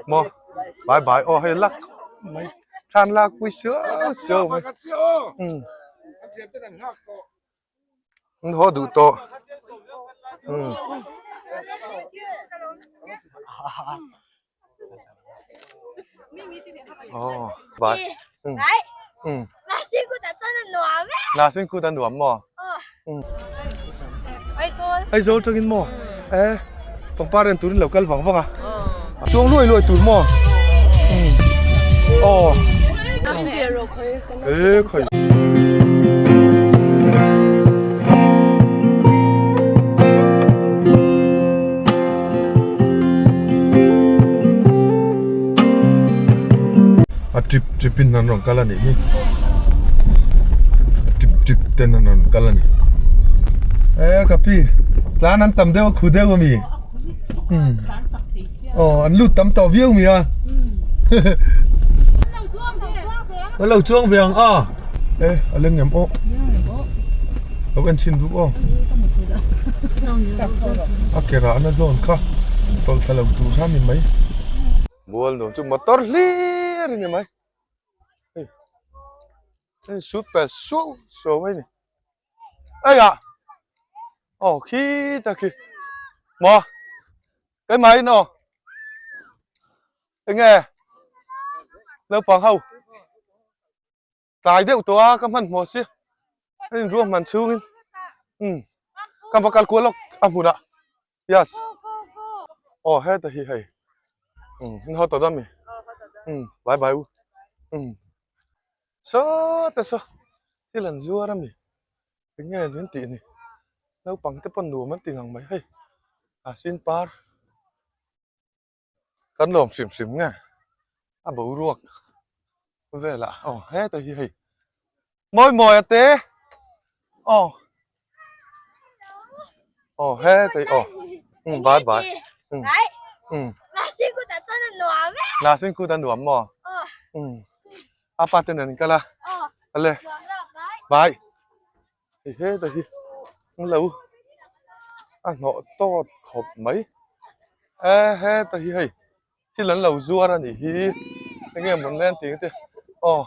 Maw bye bye aw hei lak mai thlan lak pui suau suau mai umm an haw duh tawh umm. Aw bye umm umm Hnahsin kut a nuam maw? Aizawl tangin maw? E pangpar en turin lo kal vang vang a. Chuang luai luai tur maw? Aw. E khai. A trip trip in an rawn kal a nih hi a trip trip ten an rawn kal a ni e ka pi tlan an tam deuh a khu deuh ami umm aw an lut tam tawh viau mi a ka lo chuang ve ang a e a leng em aw lo en chhin duh aw a ke rahna zawn kha tawlh thla lo tur kha a ni mai. Mual nuam chu motor hlir a ni mai hei hei sut pel suau suau mai a ni eiah aw khita khi maw keimah in aw enge naupang ho tlai deuh tawh a ka hmanhmawh si a inruahman chhungin umm ka va kal kual lawk a hmunah yes aw heta hi hei umm in haw tawh dawn mi umm bye bye u umm sawta saw thil an zuar a mi eng nge min tih ni naupang te pawh nuam an ti ngang mai hei a sin par. Kan lawm hrim hrim nge a boruak velah aw heta hi hei mawi mawi a te aw aw heta hi aw um bye bye um um Hnahsin kut a nuam maw um a pa te nen an kal a ale bye. Hei heta hi an lo a hnawh tawt khawp mai e heta hi hei thil an lo zuar a nih hi enge mawn len tih te aw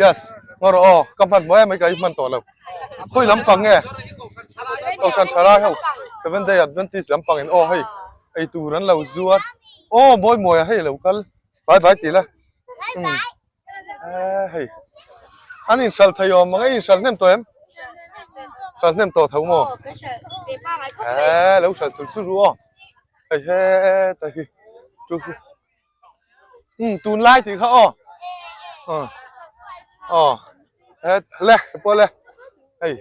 yes ngaw rawh aw ka hman hmuh em mai ka i hman tawh lo khawi lampang nge kohhran tha lai ho seven day adventist lampang in aw hei eitur an lo zuar aw mawi mawi a hei lo kal bai bai tih la umm. Eee hei an inhralh thei awm ang e inhralh hnem tawh em hralh hnem tawh tho maw eee lo hralh chur chur ru aw hei heta hi chu hi umm tunlai tih kha aw aw het le pawh le hei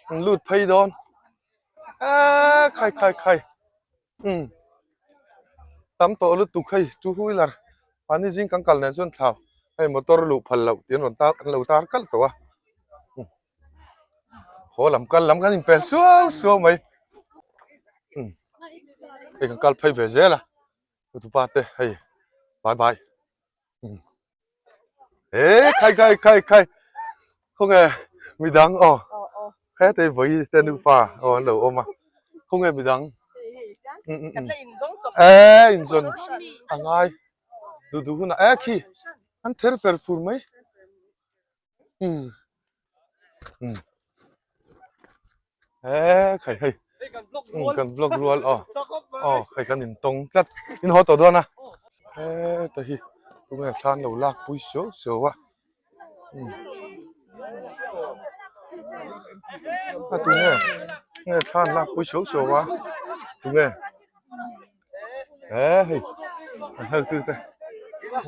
an lut phei dawn eee khai khai khai. Umm tam tawh lutuk hei two wheeler mahni zing kan kal nen chuan thlau hei motor luh phal loh tih an rawn tar an lo tar kalh tawh a haw lam kal lam kan inpel suau suau mai umm hei kan kal phei ve zel a hotupa te hei bye bye umm he khai khai khai khai khawnge midang aw heta hi vawi te nufa aw an lo awm a khawnge midang e inzawn a ngai duh duh hunah e khi an ther fer fur mai umm umm e khai hei umm kan vlog rual aw aw hei kan intawng tlat in haw tawh dawn a heta hi tunge thlan lo lak pui suau suau a umm a tunge nge thlan lak pui suau suau a tunge e hei an hel tu te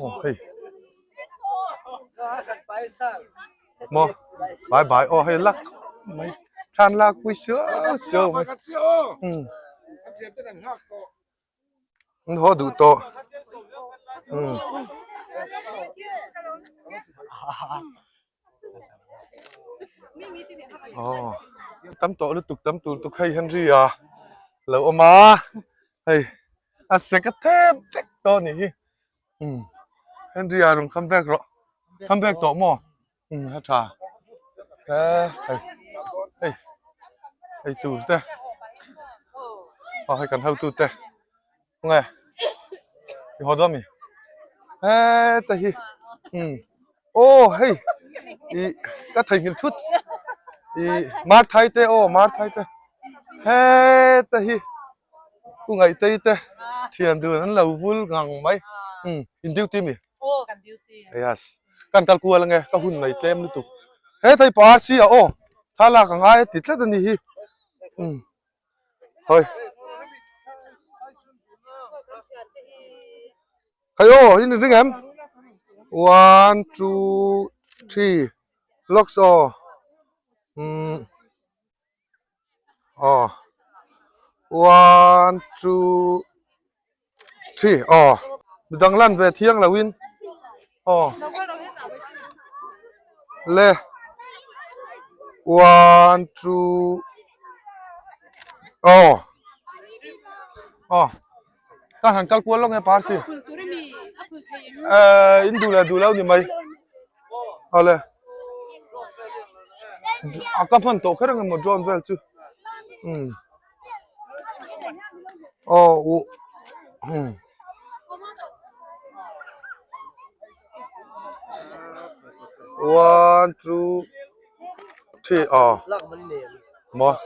aw hei maw bai bai aw hei lak mai thlan lak pui suau suau mai umm an haw duh tawh umm aw tam tawh lutuk tam tur tuk hei Henry a lo awm a hei a sek a thep vek tawh a nih hi umm Henry a rawn come back rawh come back tawh maw umm a tha e hei hei ei tur te aw hei kan hotu te nge. I haw dawn mi? Heta hi umm aw hei ih ka theihnghilh thut ih Marthai te aw Marthai te heta hi u Ngaihtei te thian dun an lo vul ngang mai umm in duty mi? Yes kan kal kual ange ka hun mai tlem lutuk heta hi pa RC ah aw thlalak a ngai a ti tlat a ni hi umm. Hoi. Hei aw, in ring em? One, two, three. Locks aw. Hmm. Aw. One, two, three. Aw. Midang lan ve thiang lo in. Aw. Le. One, two. Aw. Aw. Ka han kal kual lawk nge par si. Eh, in duh leh duh lo ni mai. Awle. A ka hman tawh kher ang emaw drone vel chu. Hmm. Aw u hmm. One, two, three, aw. Maw?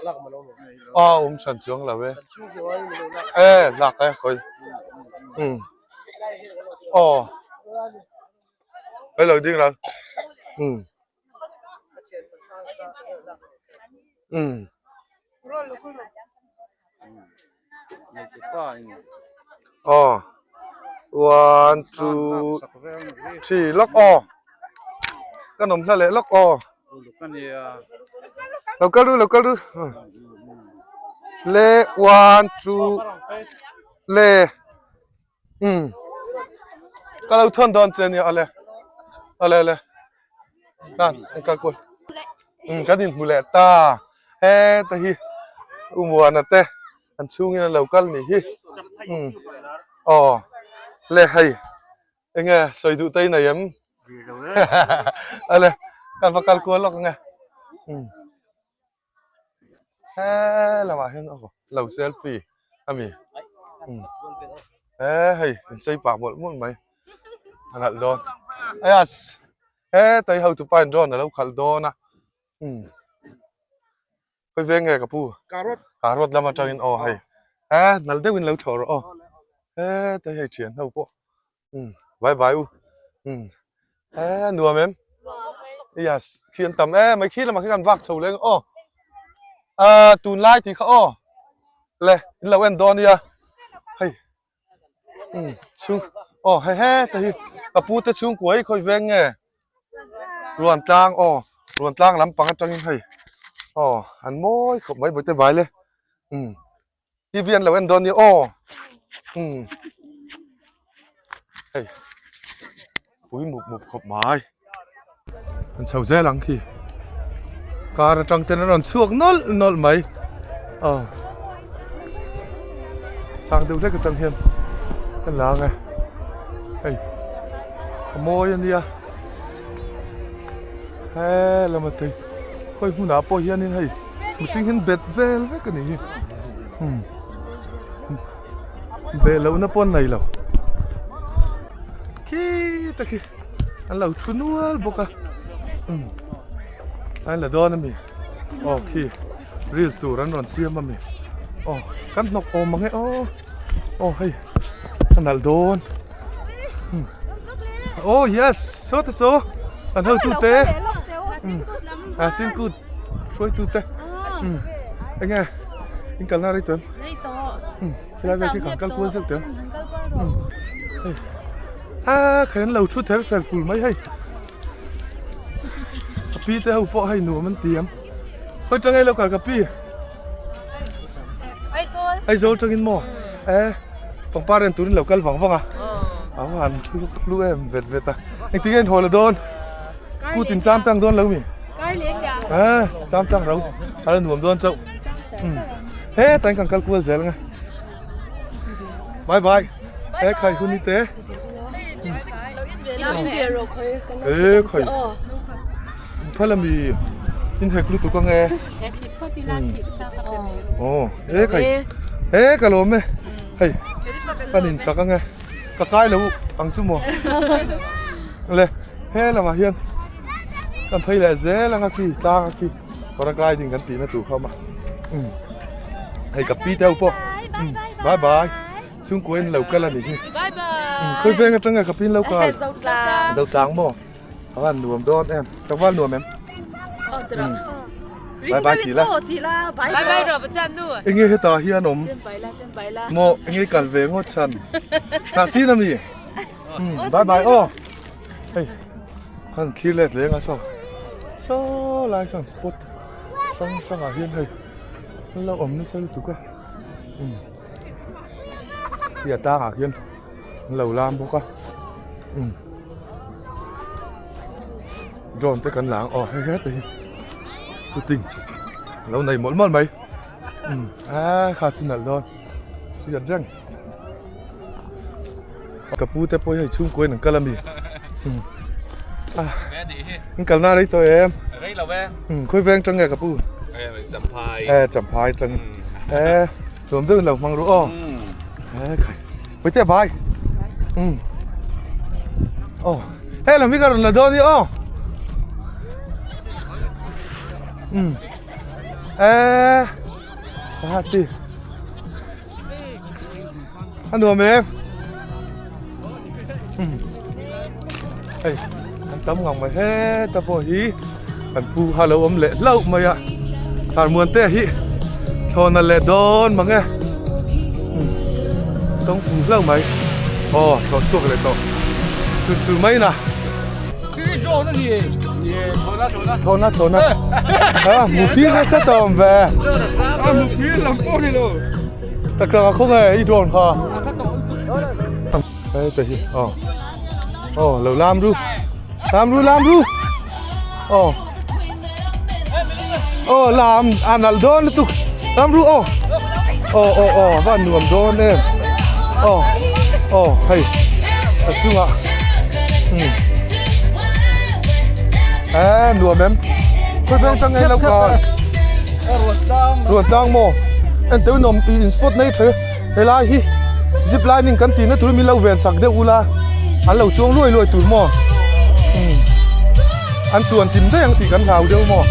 Aw um hran chuang lo e. E lak e khawi. Hmm. Aw. Hei lo ding ral. Hmm. Umm. Aw. One, two, three lawk aw. Ka nawm hla leh lawk aw. Lo kal ru lo kal ru. Le one, two, le. Umm. Ka lo thawn dawn che nia ale. Ale ale. Kan an kal kual. Umm kan inhmu leh ta. Heta hi U Muana te an chhungin an lo kal ni hi. Umm. Aw. Le hei. Enge sawi duh te i nei em? Ale kan va kal kual lawk ange. Umm. He lamah hian aw lo selfie a mi he hei in chei pah mawlh mawlh mai a nalh dawn yes he tai hotu pa in drone a lo khalh dawn a umm khawi veng nge ka pu carrot lam atangin aw hei he nalh deuhin lo thlawh rawh aw he tai hei thian ho pawh. Umm vai vai u umm he a nuam em yes khi an tam em mai khi lamah khi kan vak chho leng aw ah tunlai tih kha aw le in lo en dawn nia hei umm chhung aw hei heta hi ka pu te chhungkua hi khawi veng nge ruan tlang aw ruan tlang lampang atangin hei aw an mawi khawp mai bawihte vai le umm. TV an lo en dawn nia aw umm hei pui mup mup khawp mai an chho zel ang khi car atang ten a rawn chhuak nawlh nawlh mai aw sang deuh hlek atang hian a lang e hei a mawi ania he lama te khawi hmunah pawh hianin hei. Mihring hian bet vel vek a nih hi umm beh lohna pawh an nei lo khita khi an lo thu nual bawk a umm an la dawn a mi aw khi reel tur an rawn siam a mi aw kan hnawk awm ang e aw aw hei a nalh dawn umm aw yes saw te saw an hotute umm a singkut. Hruaitu te umm enge in kalna rei tawh em? Rei tawh. Umm helai vel khi kan kal kual zeuh teh ang umm hei a kha an lo thu ther fer ful mai hei ka pi te ho pawh hei nuam an ti ang khawi tang ei lo kal ka pi Aizawl Aizawl tangin maw e pangpar en turin lo kal vang vang a a van hlu em vet vet a engtin nge in haw la dawn Kut in cham tang dawn lo mi? Kar leng ya. Ah, cham tang ro. Ala nuam dawn chauh. Hmm. He tan kan kal kual zel nga. Bye bye. He khai hun ni te. E khai. Phala mi in hek lutuk ange. Oh, e khai. He ka lom e. Hei. Kan in sak ange. Ka kai lo ang chu maw? Le he lamah hian kan phei leh zel ang a khi tlang a khi paragliding kan tihna tur kha a awm a umm hei ka pi te ho pawh umm bye bye chhungkua in lo kal a nih hi umm khawi veng atanga ka pi in lo kal Zotlang maw a van nuam dawn em tlangval nuam em umm bye bye ti la enge hetah hian awm maw enge kal ve ngawt chhan hnahsin a mi. Bye bye aw hei han thlir let leng a saw saw lai sawn spot hrang hrang ah hian hei an lo awm nasa lutuk a umm hei a tang ah khian an lo lam bawk a umm drone te kan la ang aw hei heta hi shooting a lo nei mawlh mawlh mai umm a kha chu nalh dawn hriat reng. Ka pu te pawh hi hei chhungkaw in an kal a mi an kal na rei tawh em rei lo e khawi veng tang nge ka pu champhai e champhai tang e nuam deuh in lo hmang ru aw e khai pawite vai aw hei lam hi ka rawn la dawn hi aw e Party a nuam em hei an tam ngang mai heta pawh hi kan pu kha lo awm leh hlauh mai a sarmuan te hi thlawna leh dawn mang e tawng pu hlauh mai aw thlawh chhuak leh tawh chu chu mai na. Thawna thawna a mu phir nasa tawh awm ve a mu phir lam pawh ni lo tak tak a khaw nge i drone kha hei te hi aw aw lo lam ru lam ru lam ru aw aw lam a nalh dawn lutuk lam ru aw aw aw aw van nuam dawn em aw aw hei a chungah hmm e nuam em khawi veng tang nge lo kal ruan tlang maw en teu nawm i in spot nei tha helai hi zip lining kan tihna tur min lo ven sak deuh ula an lo chuang luai luai tur maw hmm an chuan chim daih ang tih kan hlau deuh maw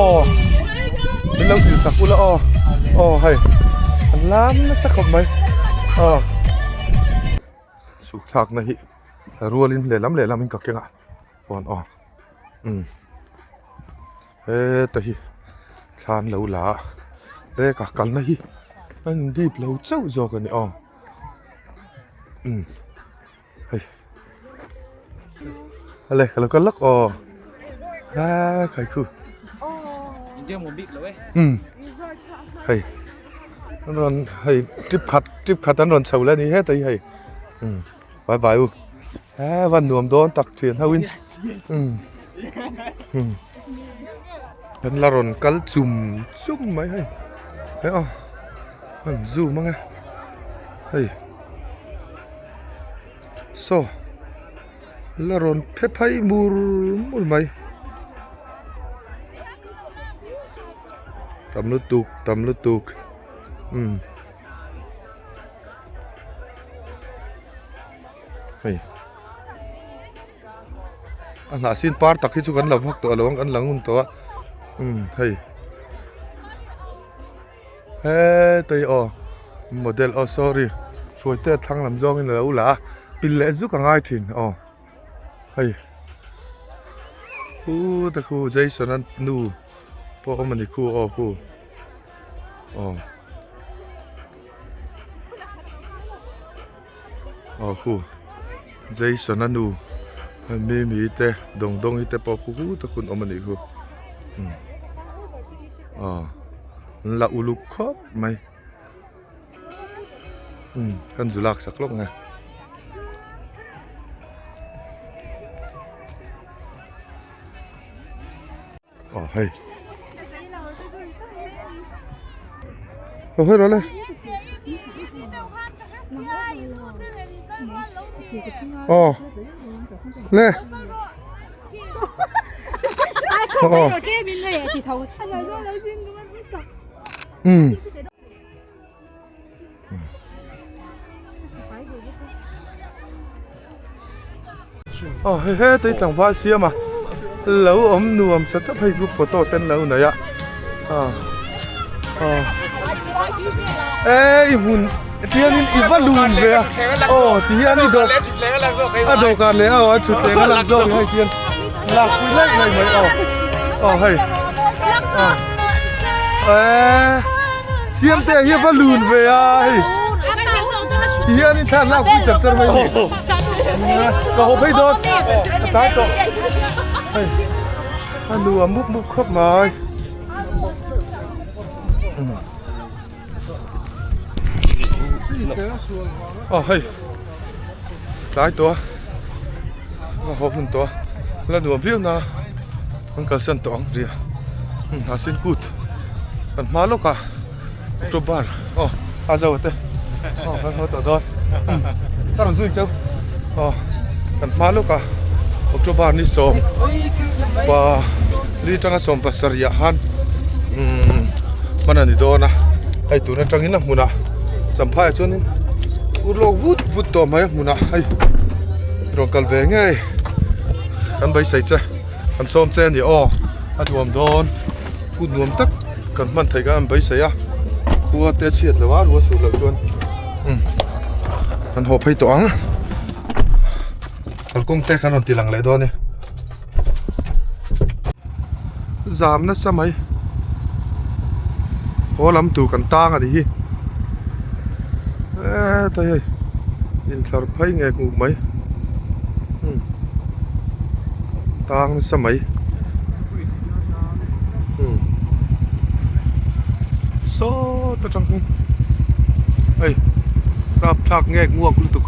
aw. Min lo zir sak ula aw aw hei an lam nasa khawp mai aw chhuk thlak na hi rualin lehlam lehlam in ka keng a chuan aw umm heta hi thla an lo la a leka kalna hi a in dip lo chauh zawk a ni aw umm hei ale ka lo kal lawk aw a khai khu umm hei an rawn hei trip khat trip khat an rawn chho leh a ni heta hi hei umm bye bye u he van nuam dawn tak thian ho in umm umm kan la rawn kal chum chum mai hei he aw an zoom ang e hei. Saw la rawn phe phei mur mur mai tam lutuk tam lutuk umm hei a hnah sin par tak hi chu kan la vak tawh lo ang kan la ngun tawh a umm hei. Hetei aw model aw sorry hruaite thlang lam zawngin a lo la a pil leh zuk a ngai thin aw hei khu te khu Jason a nu pawh awm a ni khu aw khu aw aw khu Jason a nu Mimi te dawng dawngi te pawh khu khu te khu an awm a nih khu aw an la uluk khawp mai umm kan zu lak sak lawk nge. Aw hei aw hei rawh le aw le aw umm. Aw hei heta hi tlangval siam a lo awm nuam sa tawp hei group photo te an lo nei a aw aw e i hmun tiangin i va lun ve a aw ti hian i dawh a dawhkan leh aw a thutthleng a lang zawk hei tian lakpui laih laih mai aw aw hei aw e siamte hi a va lun ve a hei ti hian in thlan lakpui char char mai a ni ka haw phei dawn a tlai tawh hei a nuam mup mup khawp mai. Aw hei tlai tawh a a haw hmun tawh a la nuam viau na an kalsan tawh ang ria hnahsin kut kan hma lawk a auto bar aw a zo te aw kan haw tawh dawn ka rawn zui chauh aw kan hma lawk a auto bar ni sawm pa li atanga sawm pasarih ah khan umm hman a ni dawn a hei tun atangin a hmunah champhai ah chuanin ur lawk vut vut tawh mai a hmunah hei rawn kal ve ngei kan beisei che kan sawm che a ni aw a nuam dawn kut nuam tak kan hman theih khan an beisei a khua te a chhiat loh a ruah sur loh chuan umm kan haw phei tawh ang kalkawng te kan rawn ti lang leh dawn a ni. Zam nasa mai haw lam tur kan tang a ni hi hetlai hei intlar phei ngek nguk mai tang nasa mai sawt atang hian hei rapthlak ngek nguak lutuk.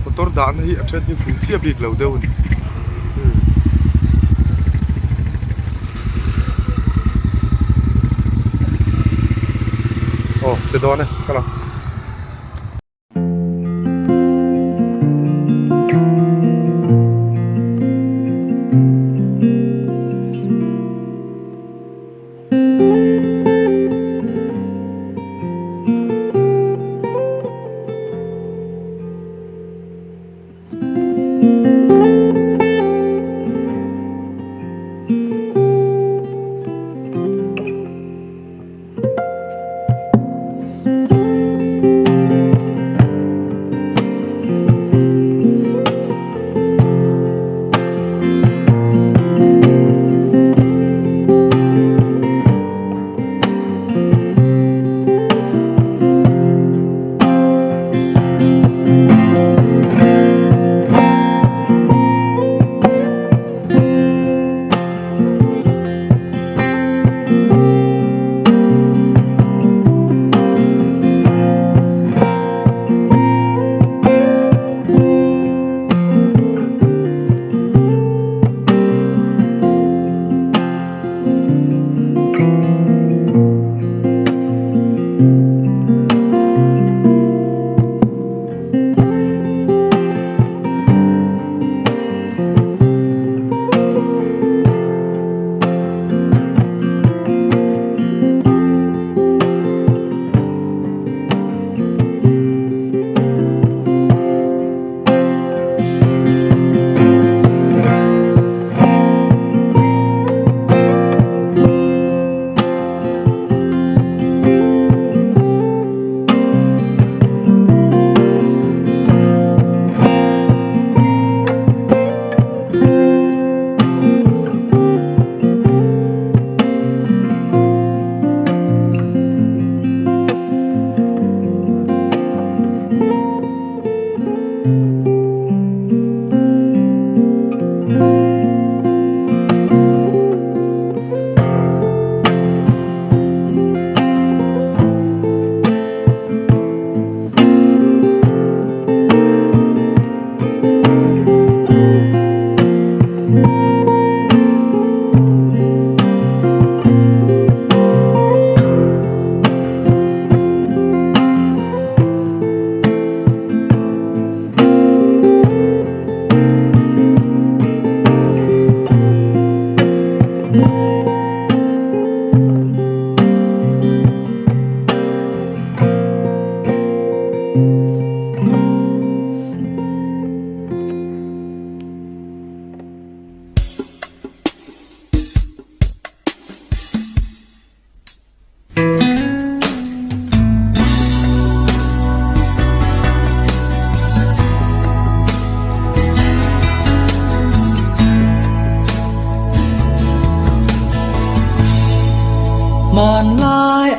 Motor dahna hi a then hi fuh chiah bik lo deuh a ni. Aw che dawn e ka lang.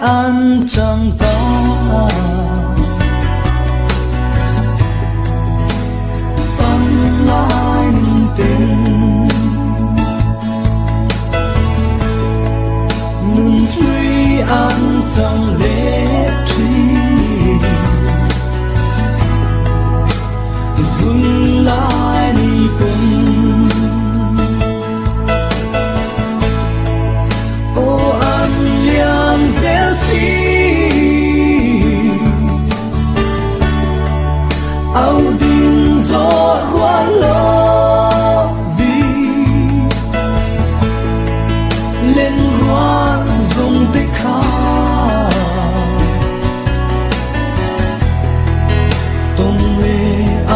an chang ta. Pan lai nun ten nun hlui an chang leh thin. Vun lai ni kum Aw an liam zel si Au din zawh rual lovi Len rual zawng te kha Tawng le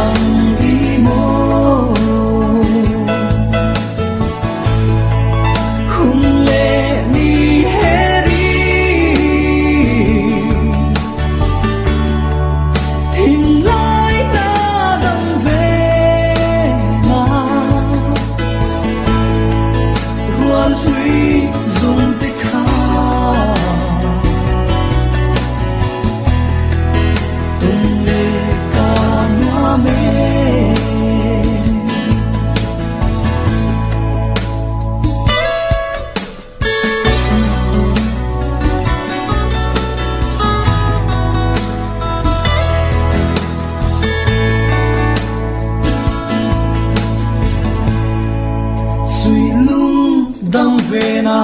ang i maw Hun le ni heri Thinlai na dam ve na Rual hlui zung te kha Tum le ka nuam e. Suihlung dam ve na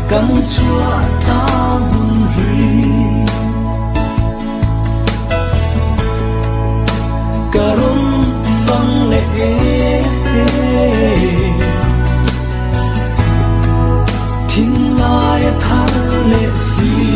Kan chhuah tlang hun hlui Ka rawn fang leh e Thinlai a thar leh si.